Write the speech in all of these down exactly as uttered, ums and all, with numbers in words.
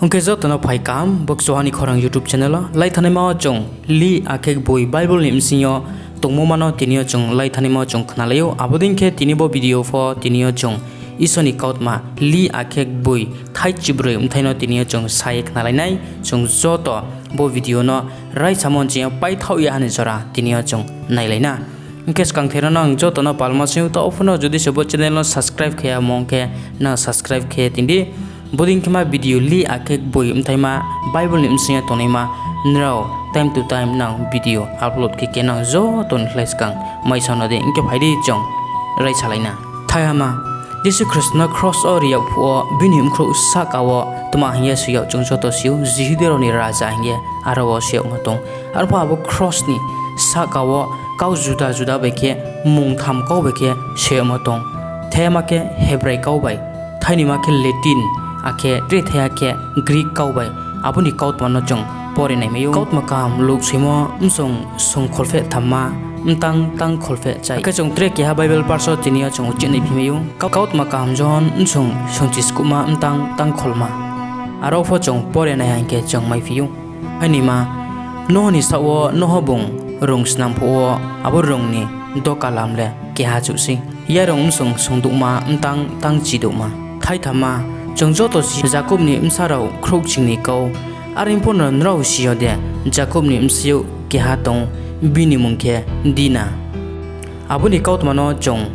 Hing khe joto no phai kaham, bo Kchuha ni Khorang YouTube channel wo. Laithanaima wo chung lih akhe gboi Bible ni bsing yo tongmo ma no tini yo chung laithanaima wo chung khnalai ou. Abo dei khe tini bo video pho tini yo chung Isor ni kautma lih akhe gboi thai chibroi bthai no tini yo chung sa ye khnalai nai. Chung joto bo video no raisamo nching yo paithaoh ya ha ni jora tini yo chung nailai na. Hing khe skangther no ang joto no palma sing ou, taoh pho no jodi se bo channel no subscribe khe ya mong khe nang subscribe khe ye tong di. Bodei khe ma video lih akhe gboi bthaima Bible ni bsing yo tongnaima nrao time to time nang video upload khe khe nang joto ni khlai skang maisao no di. Hing khe phai di chung raisalai na. Thaihama, Jisu Khristo no kros wo ri yag phuh wo bini bkhrouh sahka wo tma hing ye soi yag chung joto si ou, Jihudi rao ni raja hing ye aro wo soi yagmo tong. Arphuh abo kros ni sahka wo kau juda juda bai khe, mungtham kau bai khe soi yagmo tong. Thaihama khe Hebrai kau bai, thainima khe Latin, akhe tre thaiha khe Greek kau bai. Abo ni kautma no chung pore naimai ou. Kautma Kaham Luk soimo bsong songkholpheh thamma, mtang tang kholpheh chai. Akhe chung tre keha Bible verse wo tini yo chung uchih naiphimai ou. Kautma Kaham Johon bsong songchiskuhma, mtang tang kholma. Aro pho chung pore nai ha hing khe chung maiphi ou. Thainima, Noho ni saoh wo Noho bung rung snam phuh wo abo rung ni dokalam le keha chouh sei. Yarung bsong songdouhma, mtang tang chidouhma. Thaithamma, chung joto si Jakob ni bsa rao khrouhching ni kau. Are pho no nrao si yo de, Jakob ni bsayouh keha tong, bini mmung khe Dina. Abo ni kautma no chung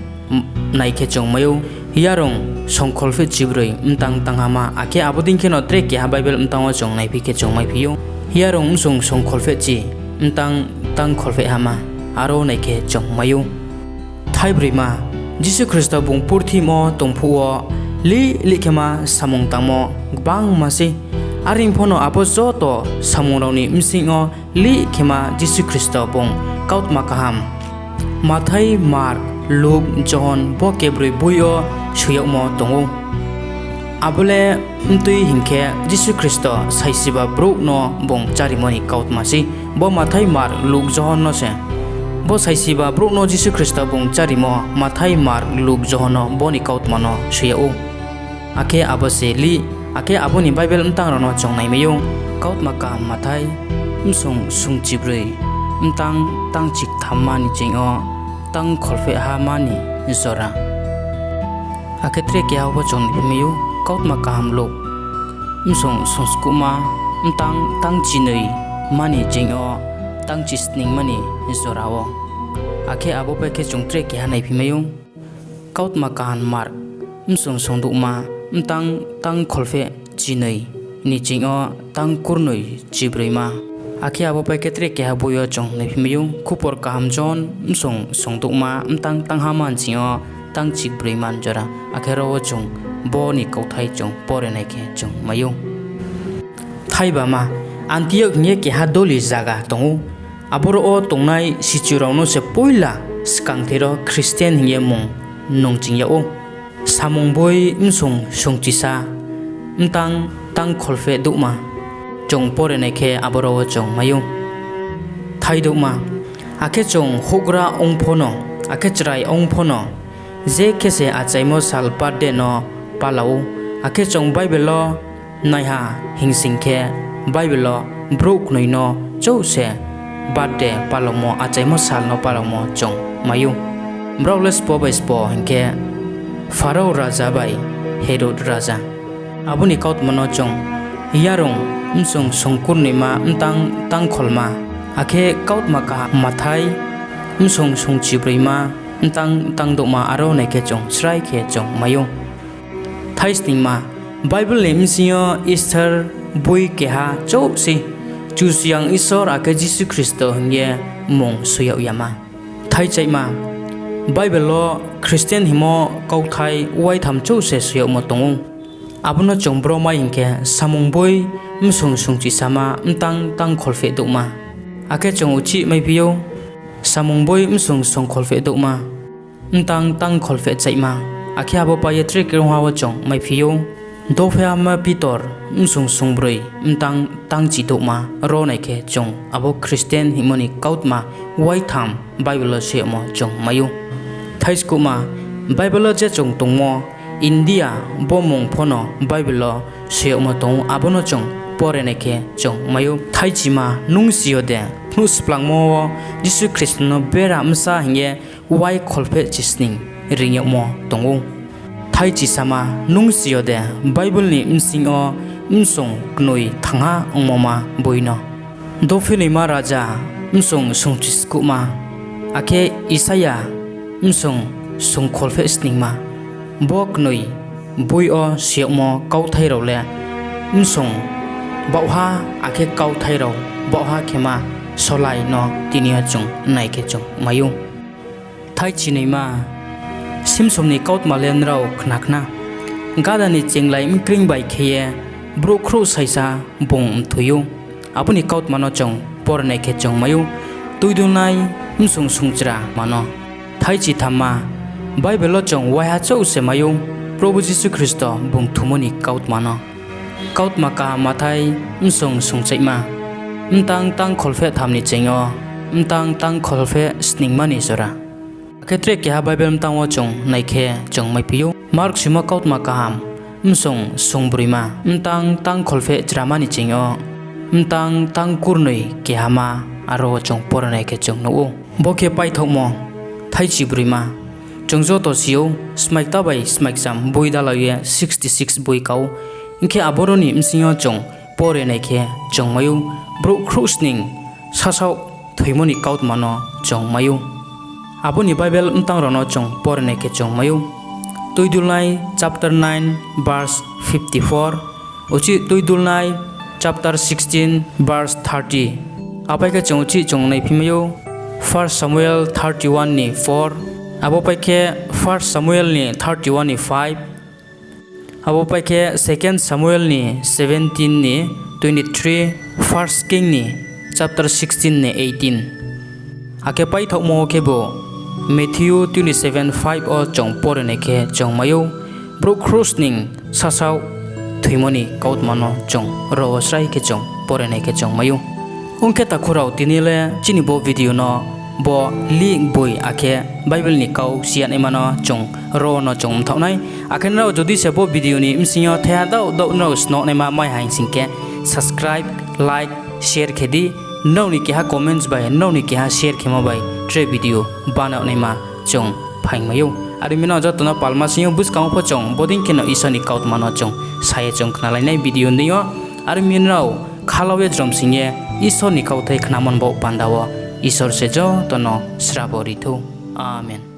nai khe chung mai ou, Yarung songkholpheh chibroi, mtang tanghama, akhe abo dei khe no tre keha Bible mtang wo chung naiphi khe chung maiphi ou, Yarung bsong songkholpheh chi, mtang tang kholpheh hama, aro nai khe chung mai ou. Thaibroima, Jisu Khristo bung purthimbi wo tong phuh wo lih lih khe ma samung tangmo gbangma sei. Are pho no abo joto samung rao ni bsing yo lih khe ma Jisu Khristo bung Kautma Kaham Mathai, Mark, Luk, Johon bo kebroi boi yo soi yagmo tong ou. Abo le mtui hing khe Jisu Khristo saisiba brouh no bung chárimo ni kautma sei. Bo Mathai, Mark, Luk, Johon no se. Bo saisiba brouh no Jisu Khristo bung chárimo Mathai, Mark, Luk, Johon no bo ni kautma no soi yag ou. Akhe abo se lih, akhe abo ni Bible mtang rao no chung naimai ou. Kautma Kaham Mathai, bsong songchibroi, mtang tang chikthamma ni ching yo tang kholpheh hama ni jora. Akhe tre keha pho chung naiphi mai ou, Kautma Kaham Luk, bsong songskuhma, mtang tang chinoi ma ni ching yo tang chisningma ni jora wo. Akhe abo pai khe chung tre keha naiphi mai ou. Kautma Kaham Mark, bsong songdouhma, mtang tang kholpheh chinoi ni ching yo tang kurnoi chibroima. Akhe abo pai khe tre keha boi yo chung naiphi mai ou, Khupor Kaham Johon, bsong songdouhma, mtang tanghama ni ching yo tang chikbroima ni jora. Akhe ro wo chung bo ni kauthai chung pore nai khe chung mai ou. Thaibama, Antiok hing ye keha doli zaga tong ou. Aboro wo tongnai sichu rao no se poila skangther wo Christian hing ye mmung nungching yag ou. Samung boi bsong songchisa, mtang tang kholpheh douhma. Chung pore nai khe aboro wo chung mai ou. Thaidouhma, akhe chung houhgra ong pho no, akhe chrai ong pho no, je khe se achaimo sal birthday no pala ou, akhe chung Bible wo naiha hingsing khe, Bible wo brouh knoi no chouh se birthday palamo, achaimo sal no palamo chung mai ou. Brao le sbo bai sbo hing khe, Pharao raja bai Herod raja. Abo ni kautma no chung Yarung bsong songkurnoima mtang tang kholma, akhe Kautma Kaham Mathai bsong songchibroima mtang tang douhma aro nai khe chung srai khe chung mai ou. Thaisningma, Bible ni bsing yo Esther boi keha chouh sei, Kchusoyang Isor akhe Jisu Khristo hing ye mmung soi yag yama. Thaichaihma, Bible wo Christian hingmo kauthai waitham chouh se soi yagmo tong ou. Abo no chung bro mai hing khe, Samung boi bsong songchisama mtang tang kholpheh douhma. Akhe chung uchih maiphi ou, Samung boi bsong songkholpheh douhma, mtang tang kholpheh chaihma. Akhe abo pai ye tre krungha wo chung maiphi ou, Dophaihama Pitor bsong songbroi mtang tang chidouhma. Ro nai khe chung abo Christian hingmo ni kautma waitham Bible wo soi yagmo chung mai ou. Thaiskuhma, Bible wo je chung tongmo India bo mmung pho no Bible wo soi yagmo tong ou, abo no chung pore nai khe chung mai ou. Thaichima, nung si yo de, phnuh splangmo wo Jisu Khristo no bera bsa hing ye wai kholphehchi sning reing yagmo tong ou. Thaichisama, nung si yo de, Bible ni bsing yo msong knoi thangha ongmo ma boi no? Dophinoima raja msong sungchiskuhma, akhe Isaia msong sungkholpheh sningma, bo knoi boi yo soi yagmo kauthai rao le msong baohha, akhe kauthai rao baohha khema solai no tini yo chung nai khe chung mai ou. Thaichinima, Simson ni kautma le nrao khna khna. Gada ni chenglai mkreing bai khe ye brouh khrouhsaisa bung mthoi ou. Abo ni kautma no chung pore nai khe chung mai ou, tuidulnai msong sungchra ma no. Thaichithamma, Bible wo chung waiha chouh se mai ou, Probhu Jisu Khristo bung thumo ni kautma no. Kautma kaham Mathai msong sungchaihma, mtang tang kholpheh tham ni ching yo mtang tang kholpheh sningma ni jora. Akhe tre keha Bible mtang wo chung nai khe chung maiphi ou, Mark soimo kautma kaham msong sungbroima, mtang tang kholpheh chrama ni ching yo mtang tang kurnoi kehama, aro wo chung pore nai khe chung nuh ou. Bo khe paithaohmo thaichibroima. Chung joto si ou, smaikta bai smaikcham boi dalao ye sixty six boi ka ou. Hing khe aboro ni bsing yo chung pore nai khe chung mai ou, brouh khrouhsning sasaoh thoimo ni kautma no chung mai ou. Abo ni Bible mtang rao no chung pore nai khe chung mai ou. Tuidulnai chapter nine verse fifty four, uchih Tuidulnai chapter sixteen verse thirty. Apai khe chung uchih chung naiphi mai ou, First Samuel thirty one ni four, abo pai khe First Samuel ni thirty one ni five, abo pai khe Second Samuel ni seventeen ni twenty three, First King ni chapter sixteen ni eighteen. Akhe paithaohmo khebu Matthew twenty seven five wo chung pore nai khe chung mai ou, brouh khrouhsning sasaoh thoimo ni kautma no chung ro wo srai khe chung pore nai khe chung mai ou. Ong khe takhu rao, tini le chini bo video no bo link boi akhe Bible ni kau si yanaima no chung ro no chung mthaoh nai. Akhe nrao jodi se bo video ni bsing yo thaiha daoh daoh nrao snoh naima mai ha hing sing khe subscribe, like, share khe di. Nrao ni keha comments bai, nrao ni keha share khemo bai tre video banaoh naima chung phaing mai ou. Are mi nrao joto no palma sing yo buskang wo pho chung bodei kheno Isor ni kautma no chung sa ye chung khnalai nai video ni yo. Are mi nrao khalau ye jrom sing ye Isor ni kauthai khnamo ni baoh panda wo Isor se joto no srabo ri thou. Amen.